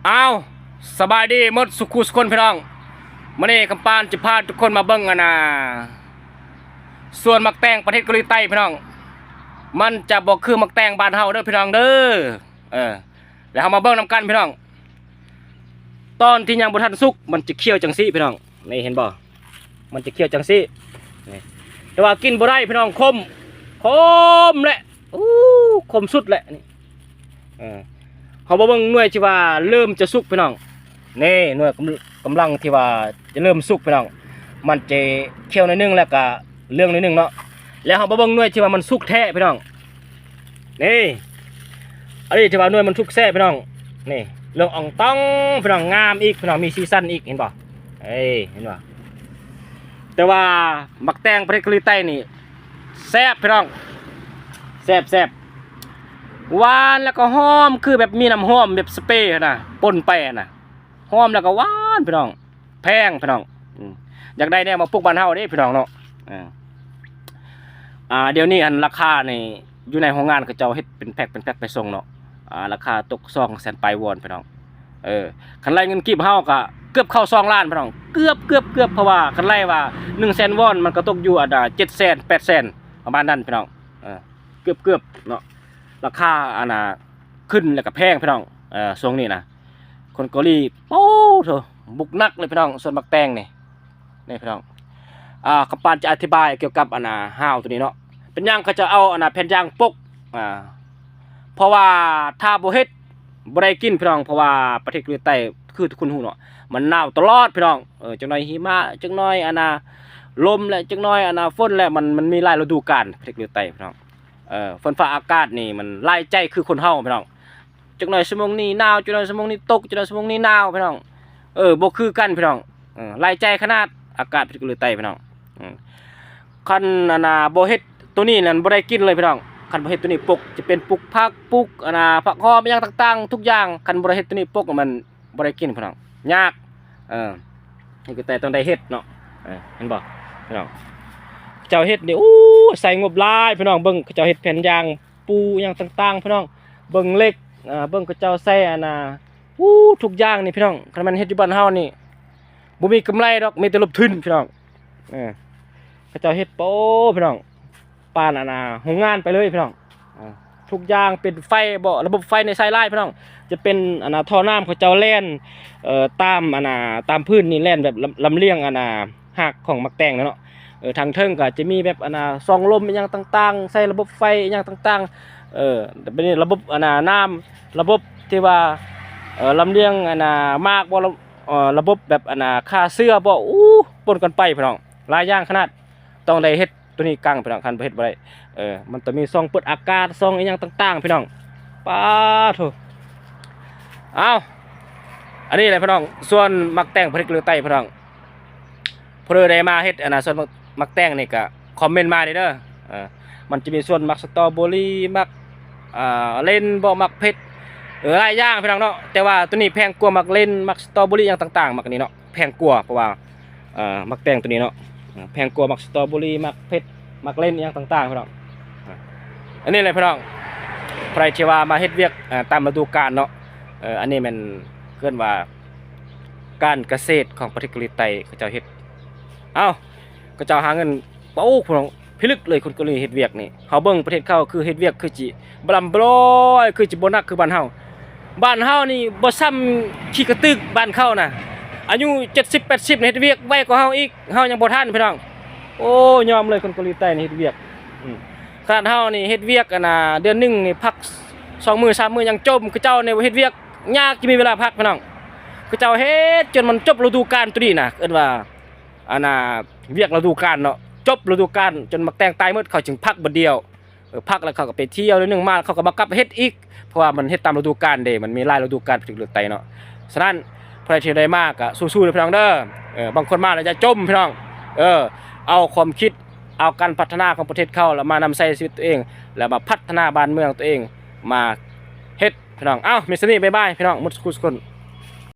ອ້າວ ສະບາຍດີໝົດສຸຄູ່ສຸຄົນພີ່ນ້ອງ. ມື້ນີ້ຄຳປານຈະພາທຸກຄົນມາເບິ່ງອັນນ່າ ສວນໝາກແຕງປະເທດເກົາຫຼີໃຕ້ພີ່ນ້ອງ. ມັນຈະບໍ່ຄືໝາກແຕງບ້ານເຮົາເດີພີ່ນ້ອງເດີ. ເອີ ແລ້ວເຮົາມາເບິ່ງນຳກັນພີ່ນ້ອງ. ຕອນທີ່ຍັງບໍ່ທັນສຸກ ມັນຈະຂຽວຈັ່ງຊີ້ພີ່ນ້ອງ. ນີ້ເຫັນບໍ່? ມັນຈະຂຽວຈັ່ງຊີ້ ນີ້ ແຕ່ວ່າກິນບໍ່ໄດ້ພີ່ນ້ອງ ຂົມ ຂົມແຫຼະ. ໂອ້ ຂົມສຸດແຫຼະນີ້. ເອີ ເຮົາມາເບິ່ງໜ່ວຍທີ່ວ່າເລີ່ມຈະສຸກພີ່ນ້ອງ. ນີ້ໜ່ວຍກຳ ກຳລັງທີ່ວ່າຈະເລີ່ມສຸກພີ່ນ້ອງ. ມັນຈະຂຽວໜ້ອຍໜຶ່ງ ແລ້ວກະເຫຼືອງໜ້ອຍໜຶ່ງເນາະ. ແລ້ວເຮົາມາເບິ່ງໜ່ວຍທີ່ວ່າມັນສຸກແທ້ພີ່ນ້ອງ. ນີ້ ອັນນີ້ທີ່ວ່າໜ່ວຍມັນສຸກແທ້ພີ່ນ້ອງ. ນີ້ເຫຼືອງອ່ອງຕ່ອງພີ່ນ້ອງ ງາມອີກພີ່ນ້ອງ ມີສີສັນອີກ ເຫັນບໍ່? ເອີ ເຫັນບໍ່? ແຕ່ວ່າໝາກແຕງປະເທດເກົາຫຼີໃຕ້ນີ້ແຊບພີ່ນ້ອງ ແຊບໆ ຫວານ ແລ້ວກໍຫອມ ຄືແບບມີນ້ຳຫອມແບບສະເປຫັ້ນນະ ປົນໄປຫັ້ນນະ ຫອມແລ້ວກໍຫວານພີ່ນ້ອງ. ແພງພີ່ນ້ອງ. ອືມ ຢາກໄດ້ແນວມາປູກບ້ານເຮົາເດ້ພີ່ນ້ອງເນາະ. ເອີ ອ່າ ດຽວນີ້ຫັ້ນລາຄານີ້ ຢູ່ໃນໂຮງງານເຂົາເຈົ້າເຮັດເປັນແພັກ ເປັນແພັກໄປສົ່ງເນາະ. ອ່າ ລາຄາຕົກສອງແສນປາຍວອນພີ່ນ້ອງ. ເອີ ຄັນໄລ່ເງິນກີບເຮົາກໍເກືອບເຂົ້າສອງລ້ານພີ່ນ້ອງ ເກືອບ ເກືອບ ເກືອບ. ເພາະວ່າຄັນໄລ່ວ່າໜຶ່ງແສນວອນ ມັນກໍຕົກຢູ່ອັນນ່າ ເຈັດແສນ ແປດແສນ ປະມານນັ້ນພີ່ນ້ອງ. ເອີ ເກືອບ ເກືອບເນາະ. ລາຄາອັນນ່າຂຶ້ນ ແລ້ວກໍແພງພີ່ນ້ອງ ເອີ ຊ່ວງນີ້ນະ. ຄົນເກົາຫຼີ ໂອ້ໂທ້ ບຸກໜັກເລີຍພີ່ນ້ອງ ສວນໝາກແຕງນີ້. ນີ້ພີ່ນ້ອງ ອ່າ ຄຳປານຈະອະທິບາຍກ່ຽວກັບອັນນ່າ ຮາວໂຕນີ້ເນາະ. ເປັນຫຍັງເຂົາເຈົ້າເອົາອັນນ່າ ແຜ່ນຢາງປົກ ອ່າ ເພາະວ່າຖ້າບໍ່ເຮັດ ບໍ່ໄດ້ກິນພີ່ນ້ອງ. ເພາະວ່າປະເທດເກົາຫຼີໃຕ້ ຄືທຸກຄົນຮູ້ເນາະ ມັນໜາວຕະຫຼອດພີ່ນ້ອງ. ເອີ ຈັກໜ້ອຍຫິມະ ຈັກໜ້ອຍອັນນ່າ ລົມ ແລະ ຈັກໜ້ອຍອັນນ່າ ຝົນ ແລະ ມັນ ມັນມີຫຼາຍລະດູການປະເທດເກົາຫຼີໃຕ້ພີ່ນ້ອງ. ເອີ ຝົນຟ້າອາກາດນີ້ມັນຫຼາຍໃຈຄືຄົນເຮົາພີ່ນ້ອງ. ຈັກໜ້ອຍຊົ່ວໂມງນີ້ໜາວ ຈັກໜ້ອຍຊົ່ວໂມງນີ້ຕົກ ຈັກໜ້ອຍຊົ່ວໂມງນີ້ໜາວພີ່ນ້ອງ. ເອີ ບໍ່ຄືກັນພີ່ນ້ອງ. ເອີ ຫຼາຍໃຈຂະໜາດ ອາກາດປະເທດເກົາຫຼີໃຕ້ພີ່ນ້ອງ. ເອີ ຄັນອັນນ່າບໍ່ເຮັດໂຕນີ້ນັ້ນ ບໍ່ໄດ້ກິນເລີຍພີ່ນ້ອງ. ຄັນບໍ່ເຮັດໂຕນີ້ປົກ ຈະເປັນປຸກຜັກ ປຸກອັນນ່າ ຜັກຫອມ ອີ່ຫຍັງຕ່າງໆ ທຸກຢ່າງ ຄັນບໍ່ໄດ້ເຮັດໂຕນີ້ປົກ ມັນ ບໍ່ໄດ້ກິນພີ່ນ້ອງ ຍາກ. ເອີ ນີ້ກໍແຕ່ຕ້ອງໄດ້ເຮັດເນາະ. ເອີ ເຫັນບໍ່ພີ່ນ້ອງ ເຂົາເຈົ້າເຮັດນີ້ ໂອ້ ໃຊ້ງົບຫຼາຍພີ່ນ້ອງ. ເບິ່ງເຂົາເຈົ້າເຮັດແຜ່ນຢາງ ປູຫຍັງຕ່າງໆ ພີ່ນ້ອງ. ເບິ່ງເຫຼັກ ເບິ່ງເຂົາເຈົ້າໃສ່ອັນນ່າ ໂອ້ ທຸກຢ່າງນີ້ພີ່ນ້ອງ. ຄັນແມ່ນເຮັດຢູ່ບ້ານເຮົານີ້ ບໍ່ມີກຳໄລດອກ ມີແຕ່ລົບທຶນພີ່ນ້ອງ. ເອີ ເຂົາເຈົ້າເຮັດ ໂອ້ ພີ່ນ້ອງ ປານອັນນ່າ ໂຮງງານໄປເລີຍພີ່ນ້ອງ. ເອີ ທຸກຢ່າງເປັນໄຟບໍ ລະບົບໄຟນີ້ໃຊ້ຫຼາຍພີ່ນ້ອງ. ຈະເປັນອັນນ່າ ທໍ່ນ້ຳເຂົາເຈົ້າແລ່ນ ເອີ ຕາມອັນນ່າ ຕາມພື້ນນີ້ ແລ່ນແບບລຳ ລຳລຽງອັນນ່າ ຮາກຂອງໝາກແຕງເນາະ. ເອີ ທາງເທິງກໍຈະມີແບບອັນນ່າ ຊ່ອງລົມອີ່ຫຍັງຕ່າງໆ ໃສ່ລະບົບໄຟອີ່ຫຍັງຕ່າງໆ. ເອີ ບັດນີ້ລະບົບອັນນ່າ ນ້ຳ ລະບົບທີ່ວ່າ ເອີ ລຳລຽງອັນນ່າ ໝາກບໍ ລະ ເອີ ລະບົບແບບອັນນ່າ ຂ້າເຊື້ອບໍ ໂອ້ ປົນກັນໄປພີ່ນ້ອງ ຫຼາຍຢ່າງຂະໜາດ. ຕ້ອງໄດ້ເຮັດ ໂຕນີ້ກັ້ງພີ່ນ້ອງ ຄັນບໍ່ເຮັດບໍ່ໄດ້. ເອີ ມັນຕ້ອງມີຊ່ອງເປີດອາກາດ ຊ່ອງອີ່ຫຍັງຕ່າງໆ ພີ່ນ້ອງ. ປາໂທ້ ເອົ້າ ອັນນີ້ແຫຼະພີ່ນ້ອງ ສວນໝາກແຕງປະເທດເກົາຫຼີໃຕ້ພີ່ນ້ອງ. ຜູ້ໃດໄດ້ມາເຮັດອັນນ່າ ສວນໝາກ ໝາກແຕງນີ້ກໍຄອມເມັນມາເດີ. ເອີ ມັນຈະມີສວນໝາກສະຕໍເບີຣີ ໝາກ ອ່າ ເລັນບໍ ໝາກເຜັດ ເອີ ຫຼາຍຢ່າງພີ່ນ້ອງເນາະ. ແຕ່ວ່າໂຕນີ້ແພງກວ່າໝາກເລັນ ໝາກສະຕໍເບີຣີ ຫຍັງຕ່າງໆ ໝາກນີ້ເນາະ ແພງກວ່າ ເພາະວ່າ ເອີ ໝາກແຕງໂຕນີ້ເນາະ ເອີ ແພງກວ່າໝາກສະຕໍເບີຣີ ໝາກເຜັດ ໝາກເລັນ ອີ່ຫຍັງຕ່າງໆ ພີ່ນ້ອງ. ອັນນີ້ແຫຼະພີ່ນ້ອງ ໃຜທີ່ວ່າມາເຮັດວຽກ ເອີ ຕາມລະດູການເນາະ. ເອີ ອັນນີ້ແມ່ນເອີ້ນວ່າການກະເສດຂອງປະເທດເກົາຫຼີໃຕ້ ເຂົາເຈົ້າເຮັດ. ເອົ້າ ເຂົາເຈົ້າຫາເງິນ ໂອ້ ພີ່ນ້ອງ ພິລຶກເລີຍ ຄົນເກົາຫຼີເຮັດວຽກນີ້. ເຮົາເບິ່ງປະເທດເຂົາຄືເຮັດວຽກຄືຈິ ບລຳບລອຍ ຄືຈະບໍ່ໜັກຄືບ້ານເຮົາ. ບ້ານເຮົານີ້ບໍ່ຊ່ຳຂີ້ກະຕຶກບ້ານເຂົານະ ອາຍຸເຈັດສິບແປດສິບ ເຮັດວຽກໄວກວ່າເຮົາອີກ. ເຮົາຍັງບໍ່ທັນພີ່ນ້ອງ. ໂອ້ ຍອມເລີຍ ຄົນເກົາຫຼີໃຕ້ນີ້ເຮັດວຽກ ອືມ ຂະໜາດເຮົານີ້ເຮັດວຽກອັນນ່າ ເດືອນໜຶ່ງນີ້ພັກສອງມື້ສາມມື້ຍັງຈົ່ມ. ເຂົາເຈົ້ານີ້ເຮັດວຽກຍາກຈະມີເວລາພັກພີ່ນ້ອງ. ເຂົາເຈົ້າເຮັດຈົນມັນຈົບລະດູການໂຕນີ້ນະ ເອີ້ນວ່າອັນນ່າ ວຽກລະດູການເນາະ ຈົບລະດູການຈົນໝາກແຕງຕາຍໝົດ ເຂົາຈຶ່ງພັກບາດດຽວ. ເອີ ພັກແລ້ວເຂົາກໍໄປທ່ຽວໜ້ອຍໜຶ່ງ ມາເຂົາກໍມາກັບເຮັດອີກ ເພາະວ່າມັນເຮັດຕາມລະດູການເດ້ ມັນມີຫຼາຍລະດູການປະເທດເກົາຫຼີໃຕ້ເນາະ. ສະນັ້ນ ຜູ້ໃດທີ່ໄດ້ມາກໍສູ້ໆເດີພີ່ນ້ອງເດີ. ເອີ ບາງຄົນມາແລ້ວຢ່າຈົ່ມພີ່ນ້ອງ ເອີ ເອົາຄວາມຄິດ ເອົາການພັດທະນາຂອງປະເທດເຂົາ ແລ້ວມານຳໃຊ້ຊີວິດຕົວເອງ ແລ້ວມາພັດທະນາບ້ານເມືອງຕົວເອງ ມາເຮັດພີ່ນ້ອງ. ເອົ້າ ມີສ່ຳນີ້ ບາຍບາຍພີ່ນ້ອງໝົດສູ່ຄົນ.